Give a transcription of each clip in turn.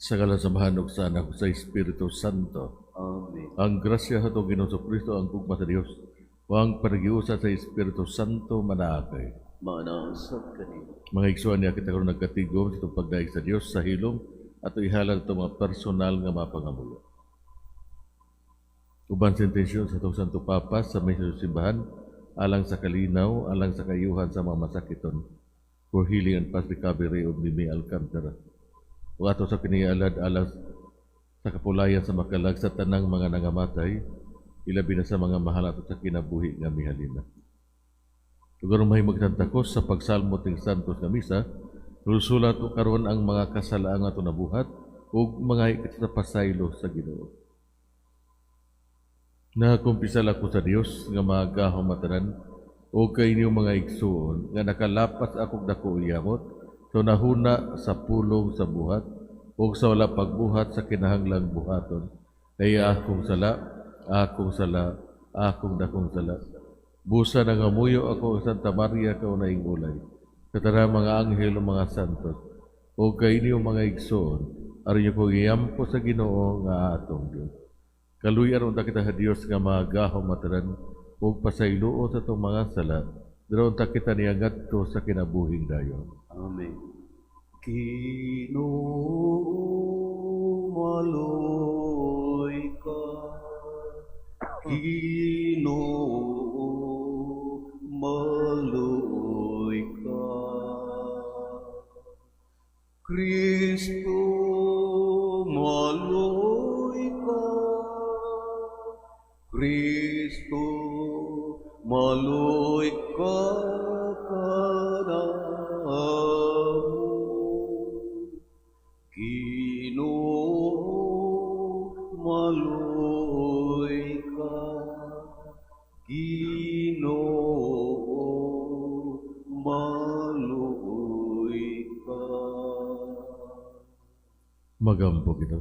Sa ngalan sa Amahan ug sa Anak ug sa Espiritu Santo. Amen. Ang grasya sa atong Ginoong Kristo, ang gugma sa Dios, ug ang panaghiusa sa Espiritu Santo manaakay. Maana usab kanimo. Mga igsoon, niya kita karon nagkatigom sa itong pagdaig sa Dios sa hilom ato ihalad itong mga personal nga mga pangamuyo. Uban sa intensyon sa atong Santo Papa sa may simbahan, alang sa kalinaw, alang sa kaayuhan sa mga masakiton, for healing and fast recovery of Mimi Alcantara. Ug ato sa kinialad alang sa kapulayan sa makalag sa tanang mga nangamatay, ilabi na sa mga mahal ato sa kinabuhi nga mihalina. Ug aron mahimong takos sa pagsalmo ting santos nga misa, sulsulat o karon ang mga kasalaang ato nabuhat ug mga sa pasaylo sa Ginoo. Nagakumpisal ako sa Dios nga makagagahom tanan ug kay inyong mga igsuon nga nakalapas akong dako yamot sa hunahuna, sa pulong, sa buhat ug sa wala pagbuhat sa kinahanglang buhaton, kay akong sala, akong sala, akong dakong sala. Busa nangamuyo ako sa Santa Maria kaunaing ulay, sa tanang mga anghel ug mga santos, ug kay inyong mga igsuon, aron inyo ko iyampo sa Ginoo nga atong Dios. Kaluy-an unta kita sa Dios nga makagagahom matanan ug pasayloon sa atong mga sala, dira unta kita niya ngadto sa kinabuhing dayon. Amen. Ginoo, maluoy ka. Ginoo, maluoy ka. Kristo, maluoy ka. Kristo, maluoy ka kanamo. Ginoo, maluoy ka. Ginoo, maluoy ka. Magampo kita.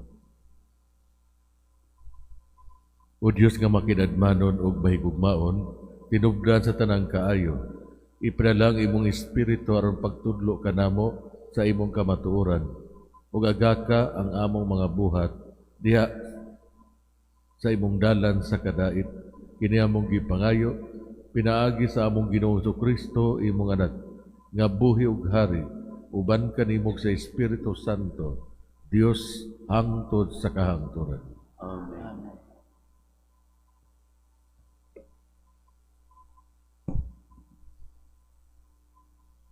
O Dios nga makinadmanon ug mahigugmaon, tinubdan sa tanang kaayo, ipadala ang imong Espiritu aron pagtudlo kanamo sa imong kamatuoran, ug agaka ang among mga buhat diha sa imong dalan sa kadait. Kini among gipangayo pinaagi sa among Ginoong Kristo, imong Anak, nga buhi ug hari uban kanimo sa Espiritu Santo, Dios hangtod sa kahangturan. Amen.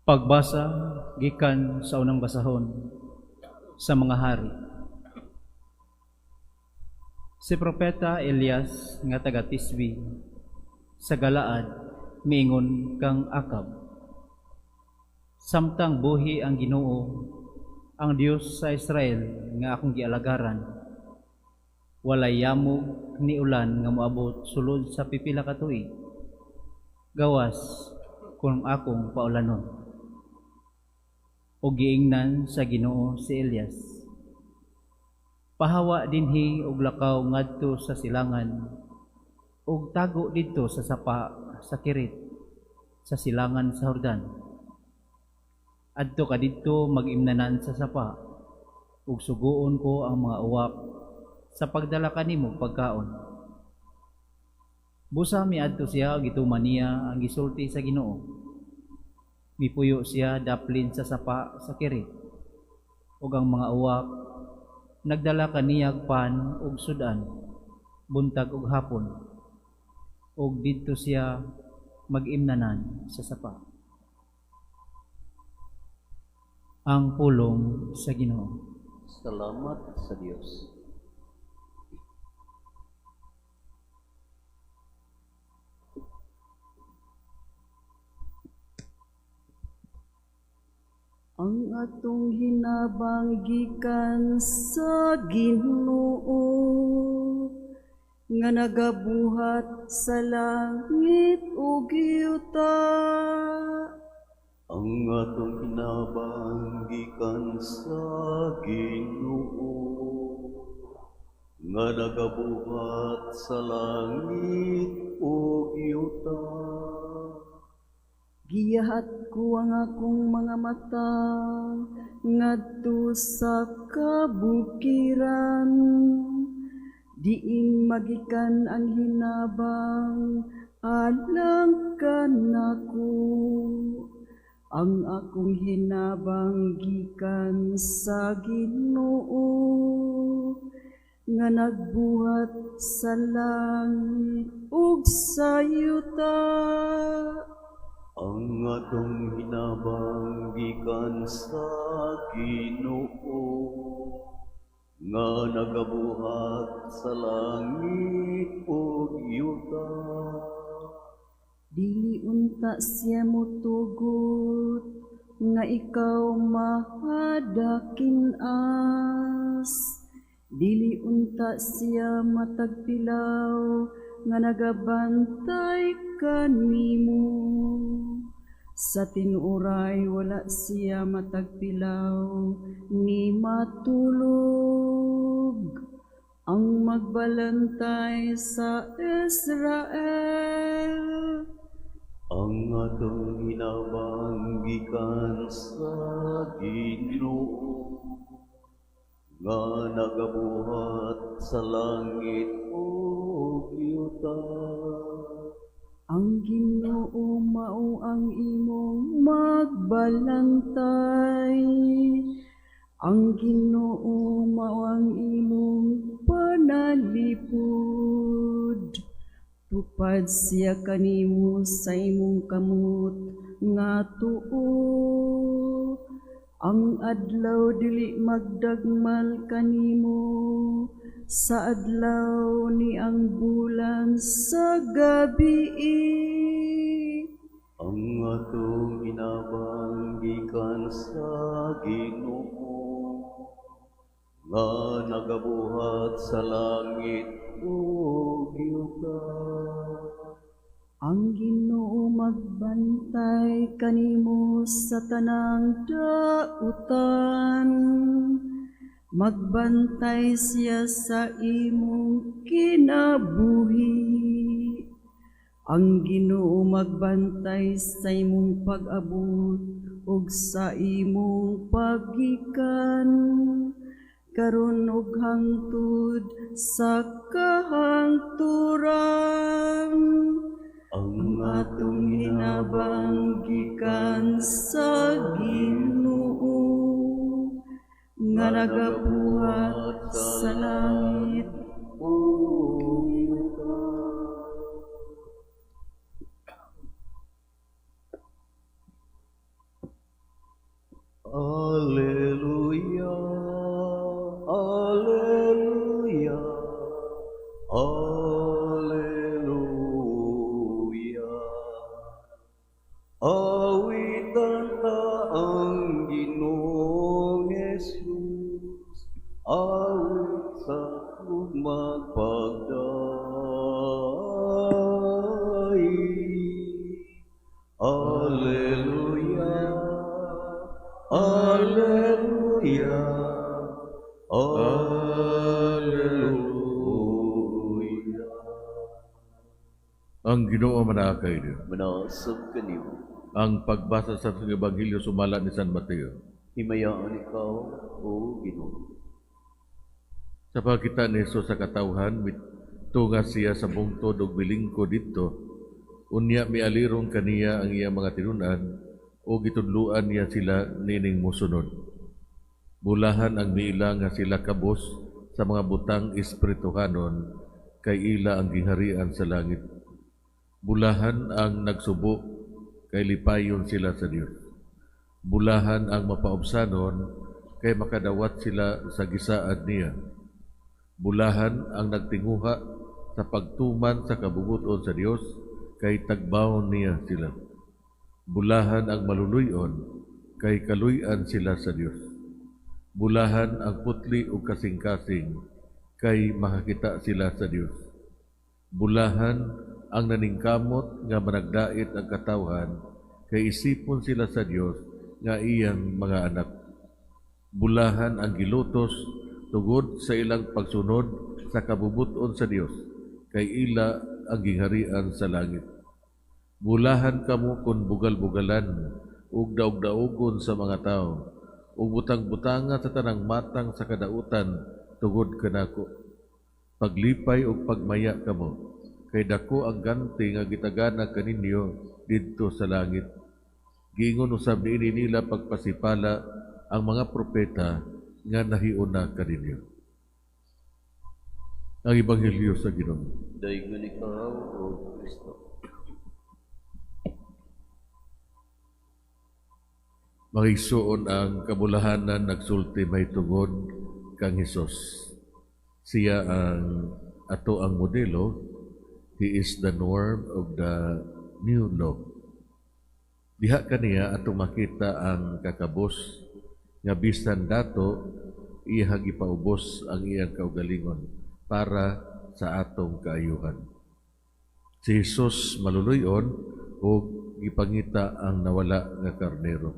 Pagbasa gikan sa unang basahon sa Mga Hari. Si Propeta Elias nga taga Tisbi sa Galaad miingon kang Akab: "Samtang buhi ang Ginoo, ang Dios sa Israel nga akong gialagaran, walay yamog ni ulan nga moabot sulod sa pipila ka tuig, gawas kung akong paulanon." O giingnan sa Ginoo si Elias: "Pahawa dinhi og lakaw ngadto sa silangan ug tago didto sa sapa sa Kerit sa silangan sa Jordan. Adto ka didto mag-imnanan sa sapa ug sugoon ko ang mga uwak sa pagdala kanimo pagkaon." Busa miadto siya ug gituman niya ang gisulti sa Ginoo. Mipuyo siya daplin sa sapa sa Kerit, ug ang mga uwak nagdala kaniyag pan ug sud-an buntag ug hapon, ug didto siya mag-imnanan sa sapa. Ang pulong sa Ginoo. Salamat sa Dios. Ang atong hinabang gikan sa Ginoo nga nagabuhat sa langit ug yuta. Ang atong hinabang gikan sa Ginoo nga nagabuhat sa langit ug yuta. Giyahat ko ang akong mga mata ngadto sa kabukiran. Diin magikan ang hinabang alang kanako. Ang akong hinabang gikan sa Ginoo nga nagbuhat sa langit ug sa yuta. Ang atong hinabang gikan sa Ginoo nga nagabuhat sa langit ug yuta. Dili unta siya motugot nga ikaw mahadakin-as. Dili unta siya matagpilaw nga nagabantay kanimo. Sa tinuoray wala siya matagpilaw ni matulog. Ang magbalantay sa Israel. Ang atong hinabang gikan sa Ginoo nga nagabuhat sa langit ug yuta. Ang Ginoo mao ang imong magbalantay. Ang Ginoo mao ang imong panalipod. Tupad siya kanimo sa imong kamot nga tuo. Ang adlaw dili magdagmal kanimo, sa adlaw ni ang bulan sa gabi. Ang atong hinabang gikan sa Ginoo nga nagabuhat sa langit ug yuta. Ang Ginoo magbantay kanimo sa tanang dautan. Magbantay siya sa imong kinabuhi. Ang Ginoo magbantay sa imong pag-abot ug sa imong paggikan, karon ug hangtod sa kahangturan. Ang Ang atong hinabang gikan sa Ginoo nga nagabuhat sa langit ug yuta. Alleluia, Alleluia, Alleluia. Awitan ta ang Ginoong Jesus, awit sa magpagdai. Alleluia, Alleluia, Alleluia. Ang Ginoo manaa kay inyo. Manaasab kanimo. Ang pagbasa sa Ebanghelyo sumala ni San Mateo. Himayaan ikaw, O Ginoo. Sa pagkita ni Jesus sa katawhan, mitunga siya sa bungtod ug milingkod didto. Unya mialirong kaniya ang iyang mga tinun-an ug gitudloan niya sila niining mosunod. Bulahan ang miila nga sila kabos sa mga butang espirituhanon, kay ila ang gingharian sa langit. Bulahan ang nagsubo, kay lipayon sila sa Dios. Bulahan ang mapaubsanon, kay makadawat sila sa gisaad niya. Bulahan ang nagtinguha sa pagtuman sa kabubut-on sa Dios, kay tagbawon niya sila. Bulahan ang maluluy-on, kay kaluy-an sila sa Dios. Bulahan ang putli ug kasing-kasing, kay makakita sila sa Dios. Bulahan ang naningkamot nga managdait ang katawhan, kay isipon sila sa Dios nga iyang mga anak. Bulahan ang gilutos tungod sa ilang pagsunod sa kabubut-on sa Dios, kay ila ang gingharian sa langit. Bulahan kamo kun bugal-bugalan ug daog-daogon sa mga tawo ug butang-butanga sa tanang matang sa kadautan tungod kanako. Paglipay ug pagmaya kamo, kay dako ang ganti nga gitagana kaninyo didto sa langit. Giingon usab niini nila pagpasipala ang mga propeta nga nahiuna kaninyo. Ang Ebanghelyo sa Ginoo. Daygon ikaw, O Kristo. Mga igsoon, ang kabulahanan nagsulti mahitungod kang Hesus. Siya ang ato ang modelo. He is the norm of the new law. Diha kaniya atong makita ang kakabos nga bisan dato iyang gipaubos ang iyang kaugalingon para sa atong kaayuhan. Si Jesus maluluy-on ug gipangita ang nawala nga karnero.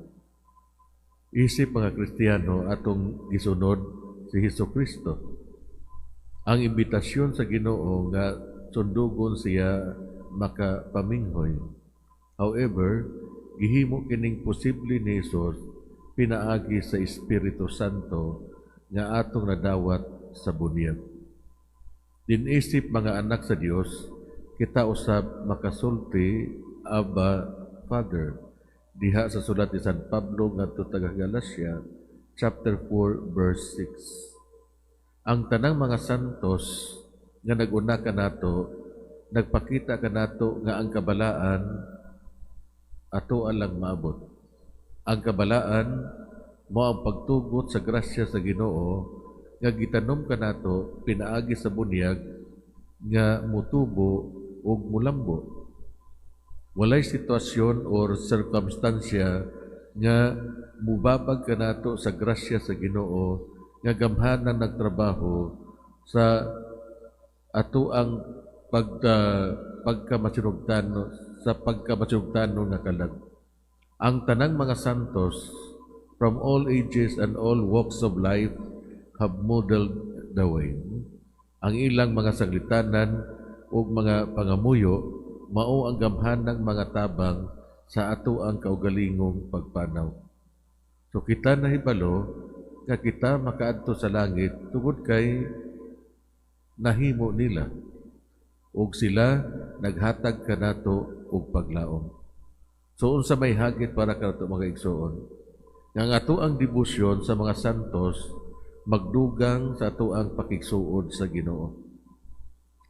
Isip mga Kristiyano, atong gisunod si Hesus Kristo. Ang imbitasyon sa Ginoo nga sundugon siya makapaminghoy. However, gihimo kining posible ni Hesus pinaagi sa Espiritu Santo nga atong nadawat sa bunyag. Dinisip mga anak sa Dios, kita usab makasulti, "Abba, Father," diha sa sulat ni San Pablo ngadto taga Galacia, chapter 4 verse 6. Ang tanang mga santos nga naguna kanato nagpakita kanato nga ang kabalaan ato alang maabot. Ang kabalaan mao ang pagtugot sa grasya sa Ginoo nga gitanom kanato pinaagi sa bunyag nga mutubo ug mulambo. Walay sitwasyon or circumstansya nga mubabag kanato sa grasya sa Ginoo nga gamhanan nagtrabaho sa ato ang pagkamasinugtano sa pagkamasinugtano nga kalag. Ang tanang mga santos from all ages and all walks of life have modeled the way. Ang ilang mga sanglitanan ug mga pangamuyo mao ang gamhanang mga tabang sa ato ang kaugalingong pagpanaw. So kita nahibalo nga kita makaadto sa langit tungod kay nahimo nila ug sila naghatag kanato og paglaom. So unsa may hagit para kanato, mga igsoon? Nga ang ato ang debosyon sa mga santos magdugang sa ato ang pakigsuod sa Ginoo.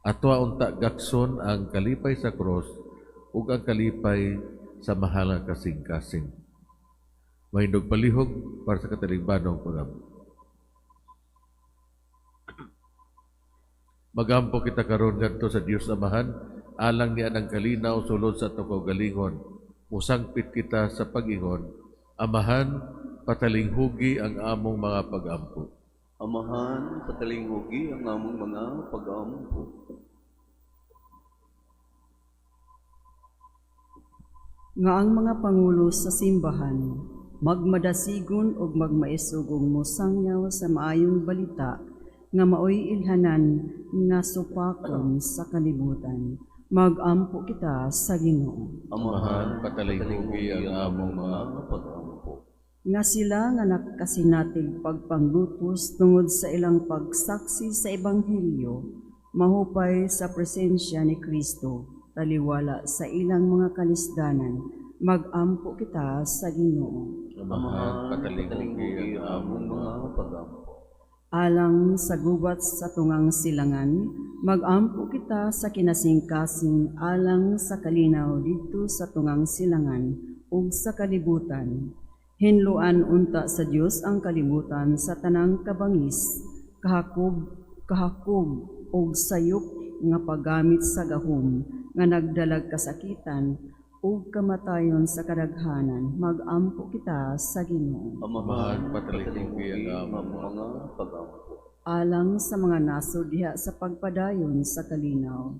Ato unta gakson ang kalipay sa cross ug ang kalipay sa mahal nga kasing-kasing. Mahindog palihog para sa katalingbanong pag-ampo. Magampo kita karon ngadto sa Dios Amahan alang niya ang kalinaw sulod sa atong kaugalingon. Musangpit kita sa pag-ingon, Amahan, patalinghugi ang among mga pag-ampo. Amahan, patalinghugi ang among mga pag-ampo. Nga ang mga pangulo sa simbahan magmadasigon ug magmaisugong mosangyaw sa maayong balita nga maoy ilhanan nga supakon sa kalibutan. Magampo kita sa Ginoo. Amahan, patalinghugi ang among mga pag-ampo. Nga sila nga nakasinatig pagpanglutos tungod sa ilang pagsaksi sa Ebanghelyo, mahupay sa presensya ni Kristo, taliwala sa ilang mga kalisdanan. Magampo kita sa Ginoo. Amahan, patalinghugi ang among mga pag-ampo. Alang sa gubat sa tungang silangan, magampo kita sa kinasingkasing alang sa kalinaw didto sa tungang silangan ug sa kalibutan. Hinluan unta sa Dios ang kalibutan sa tanang kabangis, kahakog ug sayop nga paggamit sa gahom nga nagdalag kasakitan ug kamatayon sa kadaghanan. Magampo kita sa Ginoo. Amahan, patalinghugi ang among mga pag-ampo. Alang sa mga nasod diha sa pagpadayon sa kalinaw,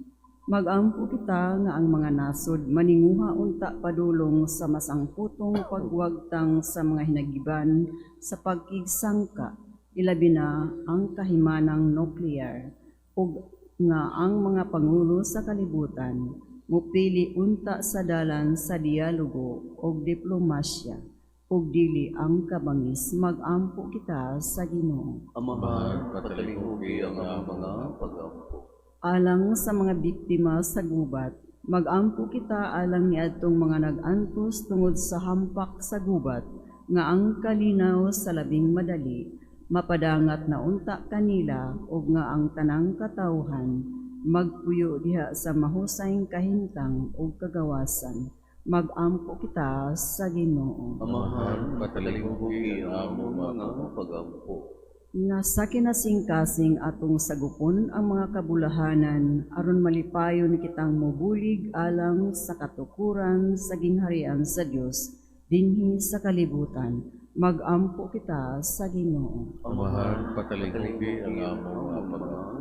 magampo kita nga ang mga nasod maninguha unta padulong sa masangputong pagwagtang sa mga hinagiban sa pagkigsangka, ilabi na ang kahimanang nuklear, ug nga ang mga pangulo sa kalibutan Mupili unta sa dalan sa dialogo og diplomasya ug dili ang kabangis. Magampo kita sa Ginoo. Amahan, patalingugi ang among mga pag-ampo. Alang sa mga biktima sa gubat, magampo kita alang niadtong mga nag-antos tungod sa hampak sa gubat, nga ang kalinaw sa labing madali mapadangat na unta kanila ug nga ang tanang katawhan magpuyo diha sa mahusay kahimtang ug kagawasan. Magampo kita sa Ginoo. Amahan, patalingugi ang among mga pag-ampo. Nga sa kinasingkasing atong sagupon ang mga kabulahanan aron malipayon kitang mobulig alang sa katukuran sa gingharian sa Dios dinhi sa kalibutan. Magampo kita sa Ginoo. Amahan, patalingugi ang among mga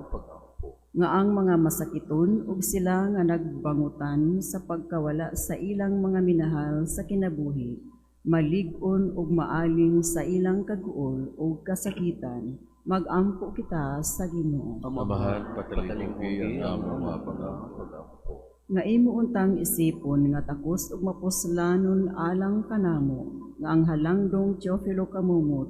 pag-ampo. Nga ang mga masakiton ug sila nga nagbangutan sa pagkawala sa ilang mga minahal sa kinabuhi, malig-on ug maaling sa ilang kaguol ug kasakitan. Magampo kita sa Ginoo. Amahan, patalingugi ang among mga pag-ampo. Nga imo untang isipon nga takos ug mapuslanon alang kanamo, nga ang halangdong Teofilo Camomot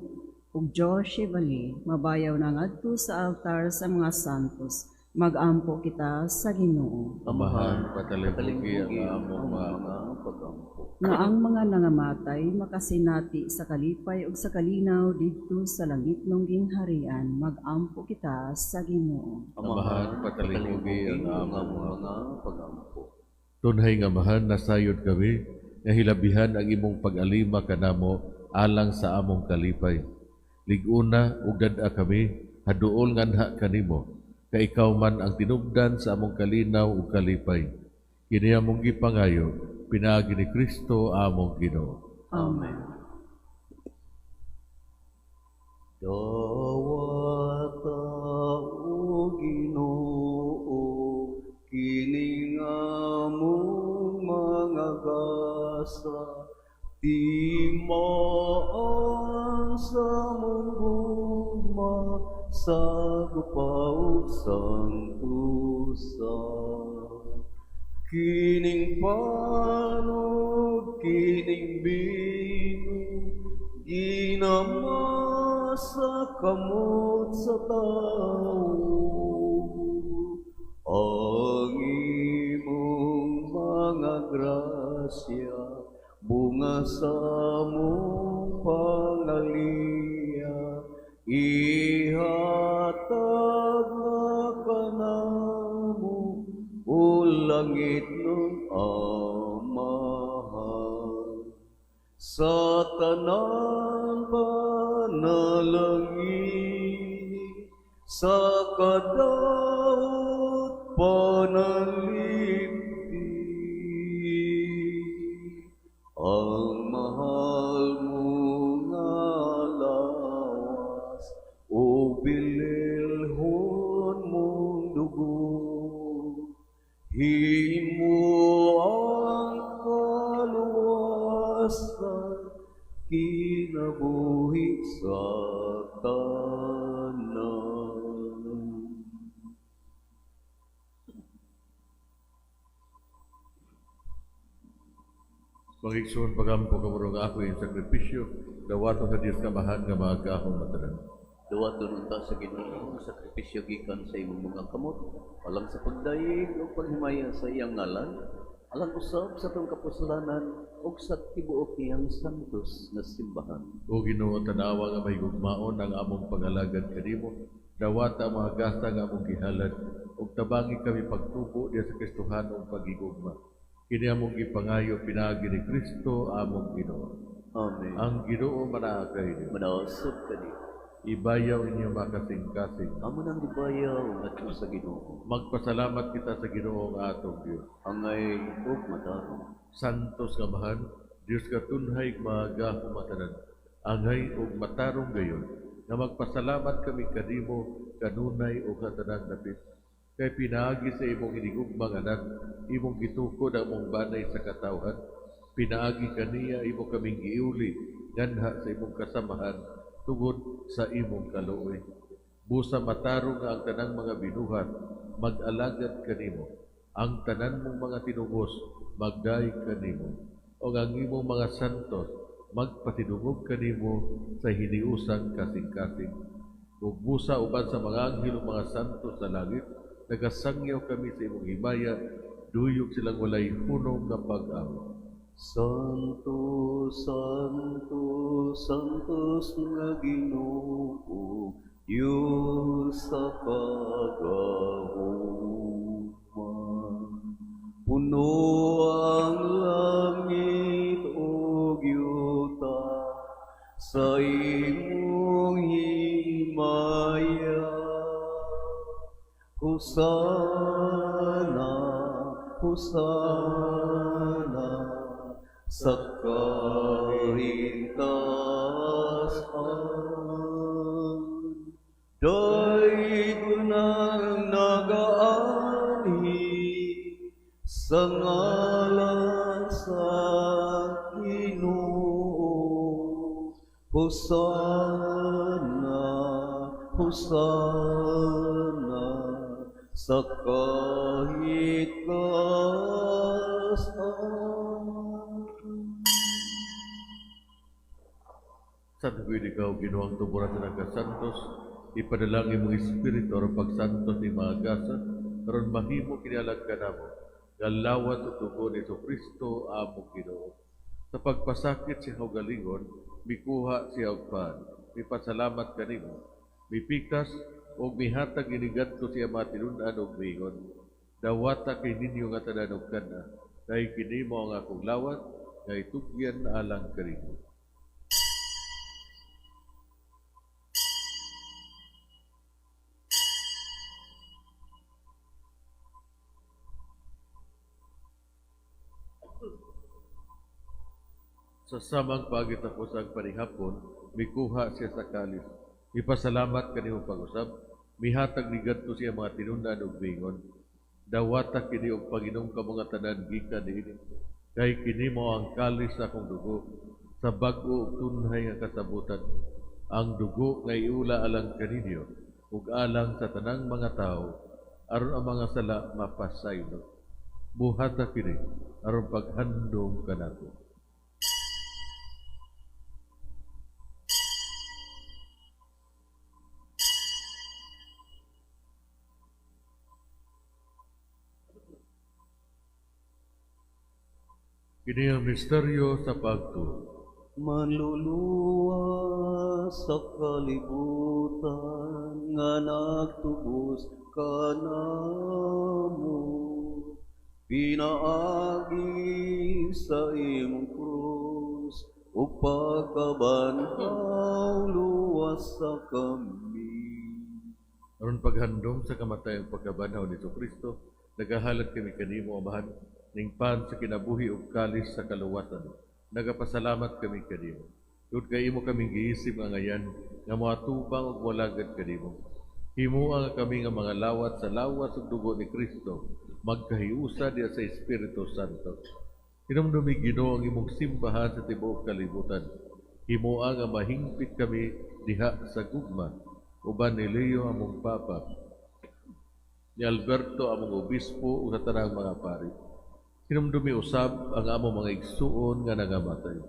ug Joe Chevalier mabayaw na ngadto sa altar sa mga santos. Magampo kita sa Ginoo. Amahan, patalingugi ang among mga pag-ampo. Nga ang mga nangamatay makasinati sa kalipay ug sa kalinaw didto sa langitnong gingharian. Magampo kita sa Ginoo. Amahan, patalingugi ang among mga pag-ampo. Tunhay nga Amahan, nasayod kami nga hilabihan ang imong pag-alima kanamo alang sa among kalipay. Lig-una ug dad-a kami, haduol nganha kanimo, kay ikaw man ang tinubdan sa among kalinaw ug kalipay. Kini among gipangayo, pinaagi ni Kristo among Ginoo. Amen. Dawata o Ginoo, kining among mga gasa, timaan sa among gugma, sa gupa ug santusa. Kining pan ug kining bino, ginama sa kamot sa tawo. Ang imong mga grasya, bunga sa among pangaliya, ihatag na kanamo, o langit ng Amahan. Sa tanan panalangin, sa kadaot panalipti, ang mahal mo nga lawas, o bililhon mong dugo, himo ang kaluwasan, kinabuhi sa tanan. Pangigsoon pagampo kamurong ako yung sakripisyo, dawato sa Diyos kamahan nga magahong matanan. Dawaton unta sa Ginoo ang sakripisyo gikan sa imong mga kamot, alang sa pagdayeg ug paghimaya sa iyang ngalan, alang usab sa atong kapuslanan ug sa tibuok niyang santos nga simbahan. O Ginoo, tanawa nga mahigugmaon ang among pangalagad kanimo, dawata ang mga gasa nga among gihalad, ug tabangi kami pagtubo diha sa Kristohanong pagigugma. Kini among gipangayo pinaagi ni Kristo among Ginoo. Amen. Ang Ginoo manaa kay Manausap kani. Ibayaw inyo makasing-kasing. Amo nang gibayaw ngadto sa Ginoo. Magpasalamat kita sa Ginoo nga atong Dios. Angay ug matarong. Santos nga Amahan, Dios katunhay magahom matanan. Angay ug matarong gayon nga magpasalamat kami kanimo kanunay ug sa tanang dapit. Kay pinaagi sa imong hinigugmang anak, imong gitukod ang imong banay sa katawhan, pinaagi kaniya imo kaming giuli nganha sa imong kasamahan tungod sa imong kaluoy. Busa matarong nga ang tanang mga binuhat mag-alagad kanimo. Ang tanan mong mga tinubos magdayeg kanimo, ug ang imong mga santos magpatidungog kanimo sa hiniusang kasing-kasing. Ug busa uban sa mga anghel ug mga santos sa langit, nagasangyaw kami sa imong himaya, duyog silang walay hunong nga pag-awit. Santo, Santo, Santos nga Ginoo, Diyos sa kagahuman. Puno ang langit ug yuta sa imong himaya. Hosana, Hosana, sa kahitasan. Daygon ang nagaanhi sa ngalan sa Ginoo. Hosana, Hosana, sa kahitasan. Sa tuwid ikaw, Ginoong tuburan sa nagkasantos, ipadalangin mong Espiritu aron pagsantos ni mga gasa, aron mahimo kinialag ka namo, nga lawas ug dugo ni Kristo among Ginoo. Sa pagpasakit siya kaugalingon, mikuha siya og pan, mipasalamat kanimo, mipikas og mihatag inigadto siya mga tinun-an og miingon, dawata kay ninyo nga tanan og kana, dahil kini mao ang akong lawas, nga itugyan alang kanimo. Sa samang pagitapos ang panihapon, mikuha siya sa kalis. Mipasalamat kanimo pag-usab, mihatag ni gadto siya mga tinun-an og miingon. Dawata kini og panginom ka mga tanan gikan niini. Kay kini mao ang kalis sa akong dugo, sa bag-o ug tunhay nga kasabutan. Ang dugo nga iula alang kaninyo ug alang sa tanang mga tawo, aron ang mga sala mapasaylo. Buhata kini aron paghandom kanako. Kini ang misteryo sa pagtuo. Manluluwas sa kalibutan nga nagtubos kanamo, pinaagi sa imong krus ug pagkabanhaw luwas sa kami. Aron paghandom sa kamatayon pagkabanhaw ni Kristo, nagahalad kami kanimo, Amahan, ning pan sa kinabuhi ug kalis sa kaluwasan. Nagapasalamat kami kanimo. Tungod kay imo kaming giisip nga ngayan nga moatubang ug molagad kanimo. Himoa nga kami nga mga lawat sa lawas ug dugo ni Kristo, magkahiusa diha sa Espiritu Santo. Hinumdumi Ginoo ang imong simbahan sa tibuok kalibutan. Himoa nga mahingpit kami diha sa gugma, uban ni Leo among Papa, ni Alberto among Obispo ug sa tanang mga pari. Hinumdumi usab ang among mga igsuon nga nangamatay.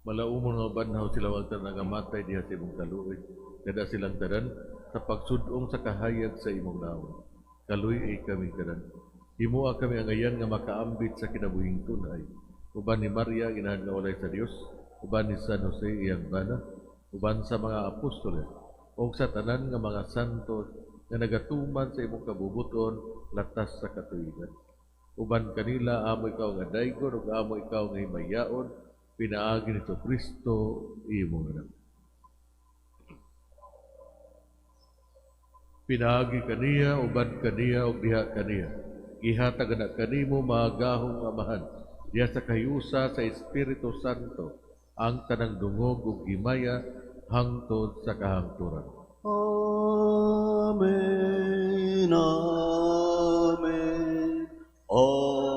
Malaumon nga banhaw sila wag tanan nga matay diha sa imong kaluoy. Kada silang tanan sa pagsud-ong sa kahayag sa imong nawong. Kaluy-i kami tanan. Himoa kami ang ayan nga makaambit sa kinabuhing tunay. Uban ni Maria, inahan nga walay sa Dios, uban ni San Jose iyang bana, uban sa mga apostoles, ug sa tanan nga mga santos nga nagatuman sa imong kabubuton latas sa katuigan. Uban kanila amo ikaw nga daygon ug amo ikaw nga himayaon pinaagi ni Kristo imong anak. Pinaagi kaniya, uban kaniya, ug diha kaniya. Gihatag na kanimo magahong Amahan, diha sa kahiusa sa Espiritu Santo, ang tanang dungog ug himaya hangtod sa kahangturan. Amen. Amen. Amen.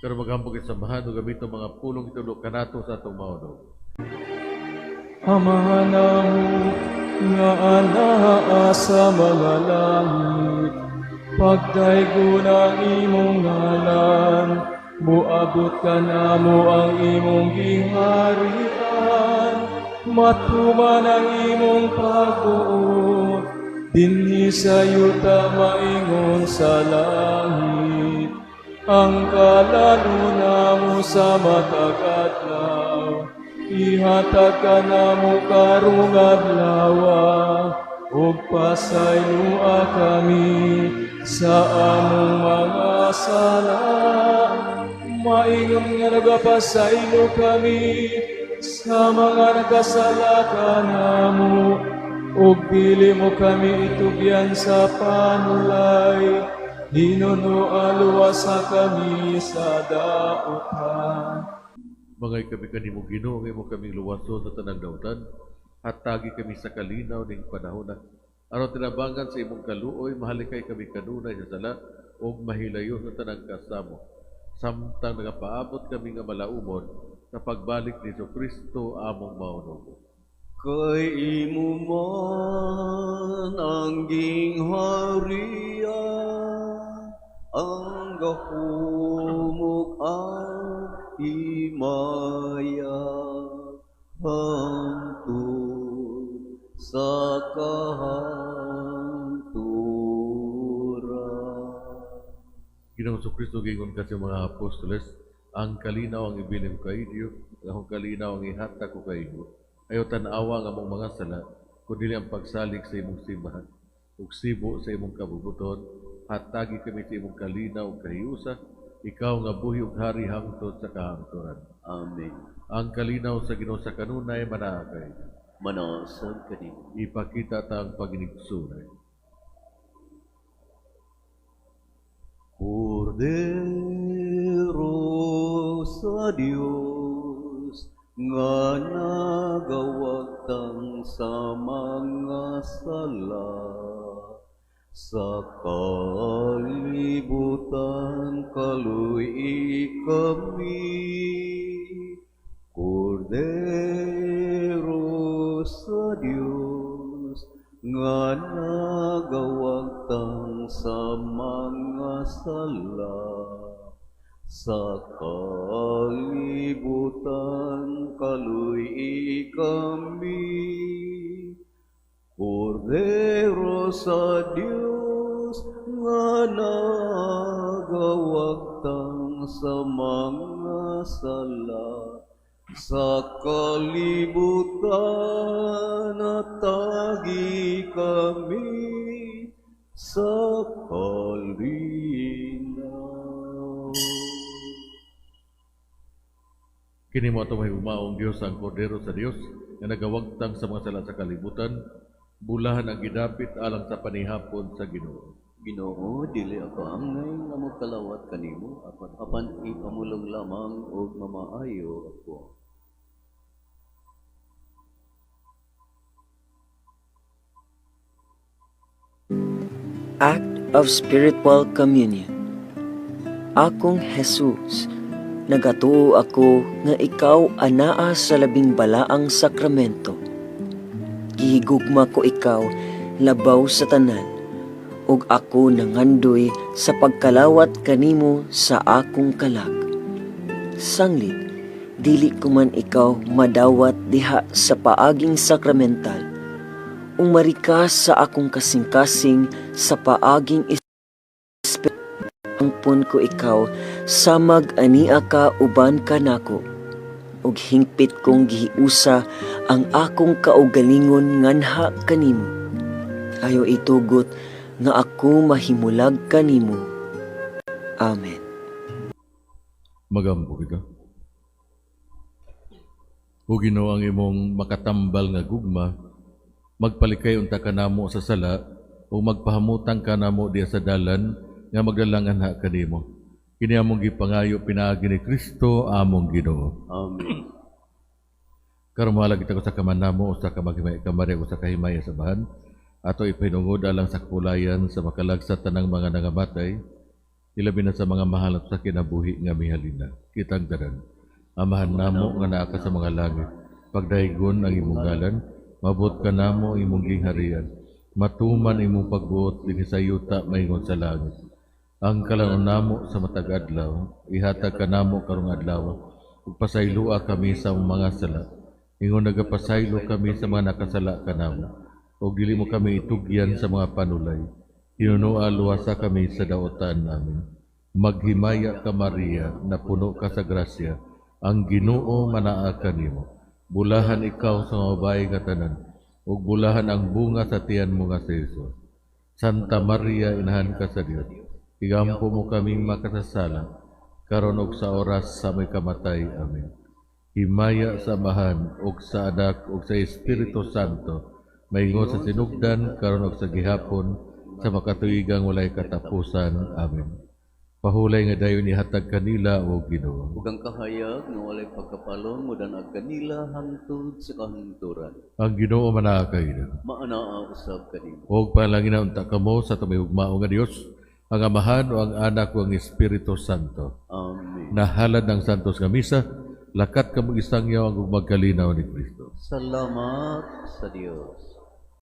Karon maghampo kita samahan ug gamiton mga pulong itulo kanato sa atong maonog. Amahan namo nga anaa sa mga langit, pagdaygon ang imong ngalan, moabot kanamo ang imong giharian, matuman ang imong pagbuot, dinhi sa yuta maingon sa langit. Ang kalan-on namo sa matag adlaw, ihatag kanamo karong adlaw, ug pasayloa kami sa among mga sala, maingon nga nagapasaylo kami sa mga nakasala kanamo, ug dili mo kami itugyan sa panulay, hinunoa luwasa kami sa dautan. Mga kami kanimo Ginoo, imo kaming luwason sa tanang dautan, hatagi kami sa kalinaw ning panahona. Aron tinabangan sa imong kaluoy, mahalikay kami kanunay sa sala ug mahilayo sa tanang kasamo. Samtang nagapaabot kami nga malaumon sa pagbalik ni Kristo among Maonogo. Kay imo man ang gingharian, ang gahom ug ang himaya, hangtod sa kahangturan. Ginoong Kristo, giingon ka sa mga apostoles, ang kalinaw ang ibilin ko kainyo, ang akong kalinaw ang ihatag ko kainyo. Ayaw tan-awa ang among mga sala, kundi ang pagsalig sa imong simbahan, ug sibo sa imong kabubuton, hatagi kami sa imong kalinaw ug kahiusa, ikaw nga buhi ug hari hangtod sa kahangturan. Amen. Ang kalinaw sa Ginoo sa kanunay manaa kay. Manaosag kanimo. Ipakita ta ang paginigsunay. Kordero sa Dios nga nagawagtang sa mga sala, sa kalibutan kaluy kami. Kordero sa Dios nga nagawagtang sa mga sala, sa kalibutan kaluy kami. Kordero sa Dios nga nagawagtang sa mga sala, sa kalibutan atagi kami sa kalinaw. Kini mo atong mahiumaong Dios ang Kordero sa Dios nga nagawagtang sa mga sala sa kalibutan, bulahan ang gidapit alang sa panihapon sa Ginoo. Ginoo, dili ako angay nga mokalawat kanimo, apan ipamulong lamang og mamaayo ako. Act of Spiritual Communion. Akong Jesus, nagatuo ako nga ikaw anaa sa labing balaang sakramento. Gihigugma ko ikaw labaw sa tanan, ug ako nangandoy sa pagkalawat kanimo sa akong kalag. Sanglit, dili ko man ikaw madawat diha sa paaging sakramental, umari ka sa akong kasing-kasing sa paaging espiritu. Angpon ko ikaw, samag ania ka uban ka nako, Ug hingpit kong gihiusa ang akong kaugalingon nganha kanimo. Ayaw itugot nga ako mahimulag kanimo. Amen. Magampo kita. O Ginoo, ang imong makatambal nga gugma, magpalikay unta kanamo sa sala ug magpahamutang kanamo diha sa dalan nga magdala nganha kanimo. Kini among gipangayo pinaagi ni Kristo among Ginoo. Amen. Karon mohalad kita usa ka manamo, usa ka maghimaya ka Maria, usa ka himaya sa Amahan. Ato ipahinungod alang sa kapulayan sa makalag sa tanang mga nangamatay, ilabi na sa mga mahal at sa kinabuhi nga mihalina. Kitang tanan. Amahan namo nga naa ka sa mga langit, pagdaygon ang imong ngalan, mabot kanamo ang imong gingharian, matuman imong pagbuot dinhi sa yuta maingon sa langit. Ang kalan-on namo sa matag adlaw, ihatag kanamo karong adlaw, ug pasayloa kami sa among mga sala, ingon nagapasaylo kami sa mga nakasala kanamo, ug dili mo kami itugyan sa mga panulay. Hinunoa luwasa kami sa daotan namin. Maghimaya ka, Maria, napuno ka sa grasya, ang Ginoo manaa kanimo. Bulahan ikaw sa mga babae nga tanan, ug bulahan ang bunga sa tiyan mo nga si Jesus. Santa Maria, inahan ka sa Dios, igampo mo kaming makasasala, karon ug sa oras sa among kamatay. Amen. Himaya sa Amahan, ug sa Anak, ug sa Espiritu Santo, maingon sa sinugdan, karon ug sa gihapon, sa makatuigang walay katapusan. Amen. Pahulay nga dayon ihatag kanila, o Ginoo. Ug ang kahayag nga walay pagkapalong modan-ag kanila hangtod sa kahangturan. Ang Ginoo manaa kaninyo. Maanaa usab kanimo. Og panalangina unta kamo sa atong mahigugmaon nga Dios, ang Amahan o ang Anak o ang Espiritu Santo. Amen. Nahalad ng Santos nga Misa, lakat kamo isangyaw ang gugma'g kalinaw ni Kristo. Salamat sa Dios.